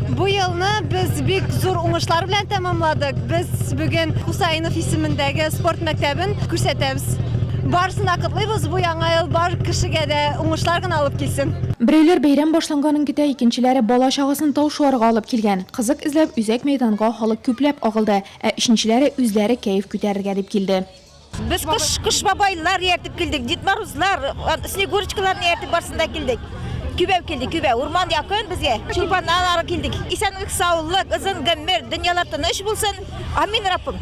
Bu yılni biz bek zo'r o'ngishlar bilan tamomladik. Biz bugun Husaynov ismidagi sport maktabini ko'rsatamiz. Barısını akıtlayız, bu yangi yıl bar kishiga da o'ngishlarni olib kelsin. Bireyler bayram boshlanganingida ikkinchilari bola chog'asini tavshuarga olib kelgan. Qiziq izlab uzak maydonga hali ko'plab og'ildi. Uchinchilari o'zlari kayf ko'targa deb keldi. Biz kış babaylar yertip geldik, ditmaruzlar, snegurchkalarni yertip barsında geldik. Kübev geldik, kübev. Urman yakın bizge. Çulpandan ara geldik. İsenlik, sağlık, ızın, gömür, dünyalar tanış bulsun. Amin Rabbim.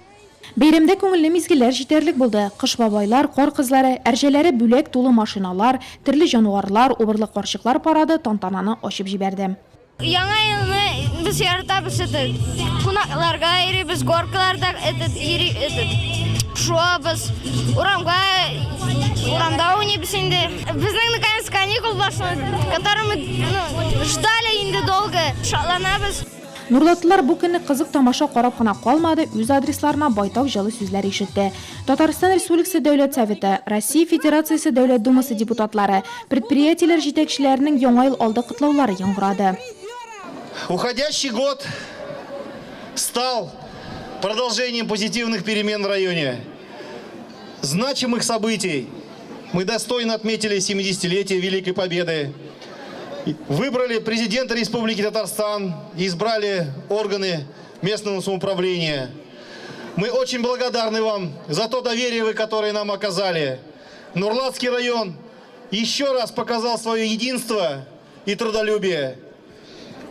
Bayramda ko'ngilli mezgillar yetarlik bo'ldi. Qish babaylar, qor qizlari, arjalari bo'lak to'la mashinalar, turli jonivorlar, o'birli qo'rshiqlar paradi tantanani oshib jiberdi. Yangi yilni biz yaratamiz edi. Qonaqlarga biz gorkalarda biz урамда o'ynaymiz endi. Bizning наконец каникул boshlandi. Который мы ждали endi долго. Shotlanamiz. Nurlatlılar bu kuni qiziq tomosha qarab qana qolmadi, o'z adreslarına baytoq жылы so'zlar eshitdi. Tatariston Respublikasi Davlat Совeti, Rossiya Federatsiyasi Davlat Dumasi deputatlari, предприятиялар yetakchilarining yangi yil oldi qutlovlari yangradi. Уходящий год стал продолжением позитивных перемен в районе. Значимых событий. Мы достойно отметили 70-летие Великой Победы. Выбрали президента Республики Татарстан и избрали органы местного самоуправления. Мы очень благодарны вам за то доверие, которое нам оказали. Нурлатский район еще раз показал свое единство и трудолюбие.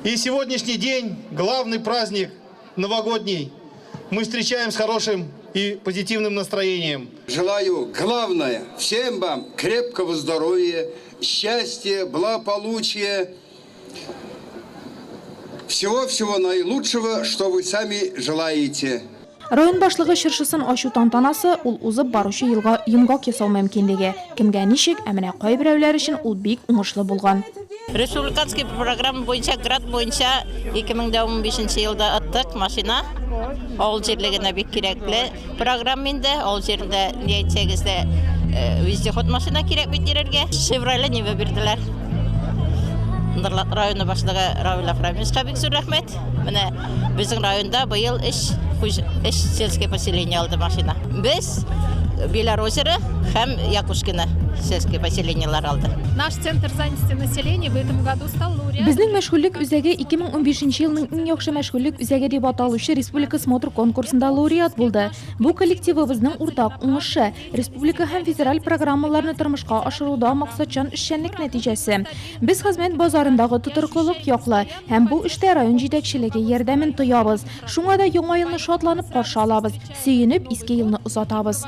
И сегодняшний день, главный праздник новогодний, мы встречаем с хорошим и позитивным настроением. Желаю, главное, всем вам крепкого здоровья, счастья, благополучия, всего-всего наилучшего, что вы сами желаете. Район башлыгы шыршысын ашу тантанасы ул узып баручы елга йомгак ясау мөмкинлеге. Кимгә ничек, ә менә кай берәүләр өчен ул бик уңышлы булган. Республиканский программа бойынша, град бойынша 2015 елда аттык машина. Авыл җирлегенә бик кирәкле программында, авыл җирендә ни әйтсәгез дә вездеход машина кирәк бит йөрергә. Chevrolet Niva бирделәр. Нурлат районы башлыгы Равил Афрамовичка бик зур рәхмәт. Менә безнең районда быел эш сельское поселение алды машина. Без Белорозеро һәм Якушкино сельское поселениелар алды. Наш центр занятости населения в этом году стал лауреатом. Безнең мәшгульлек үзәге 2015 елның иң яхшы мәшгульлек үзәге дип аталучы Республика смотр конкурсында лауреат булды. Бу коллективыбызның уртак уңышы, республика һәм федераль программаларны тормышка ашыруда максатчан эшчәнлек нәтиҗәсе. Без хезмәт базарындагы тутыркылык яклы һәм бу эштә район җитәкчелеге ярдәмен тоябыз. Шуңа да яңа елны шатланып каршы алабыз, сөенеп иске елны озатабыз.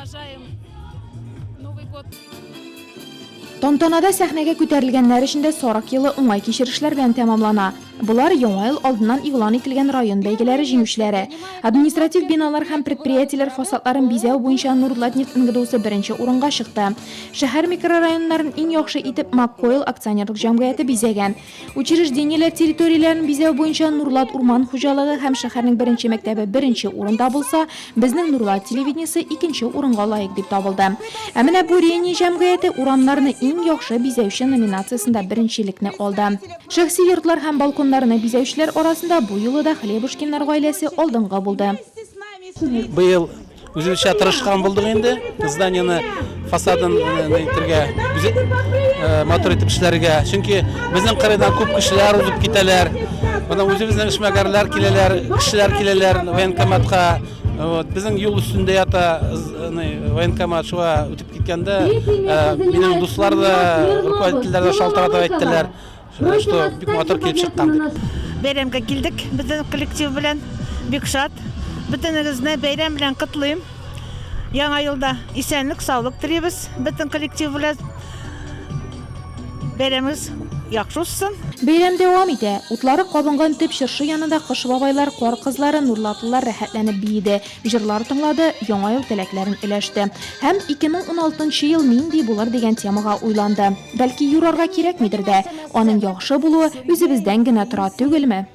Тантанада сәхнәгә күтәрелгәннәр өчен дә сарык елы уңай кичерешләр белән тәмамлана. Булар яңа ел алдыннан игълан ителгән район бәйгеләре җиңүчеләре. Административ биналар һәм предприятиеләр фасадларын бизәү буенча Нурлатнефть НГДУсы беренче урынга чыкты. Шәһәр микрорайоннарын иң яхшы итеп Маккойл акционерлык җәмгыяте бизәгән. Учреждениеләр территорияләрен бизәү буенча Нурлат урман хуҗалыгы һәм шәһәрнең беренче мәктәбе беренче урында булса, безнең Нурлат телевидениесе икенче урынга лаек дип табылды. Ә менә Бурения җәмгыяте урамнарны иң яхшы бизәүче номинациясендә беренчелекне алды. Шәхси йортлар һәм балкон бизәүчеләр арасында бу юлы да Хлебушкиннар гаиләсе алдыңга булды. Быел үзебезчә тырышкан булдык инде. Зданиены фасадын итәргә, мотор итеп эшләргә. Чөнки безнең кырыйдан күп кешеләр узып китәләр. Менә үзебезнең эшмәгәрләр киләләр, кешеләр киләләр военкоматка. Безнең юл өстендә ята военкомат шуга үтеп киткәндә, минем дуслар да, руководительләр да шалтыратып әйттеләр. Что бик мотор килеп чыккан. Бәйрәмгә килдек, безнең коллектив белән бик шат. Бөтенегезне бәйрәм белән котлыйм. Яңа елда исәнлек, саулык телибез. Бөтен коллектив белән бәйрәмегез яхшы узсын. Бәйрәм дәвам итә. Утлары кабынган төп чыршы янында кыш бабайлар, кар кызлары, нурлатлылар рәхәтләнеп биеде. Җырлар тыңлады, яңа ел теләкләрен эләште. Һәм 2016 ел нинди булыр дигән темага уйланды. Бәлки юрарга кирәкмидер дә. Аның яхшы булуы үзебездән генә тора түгелме?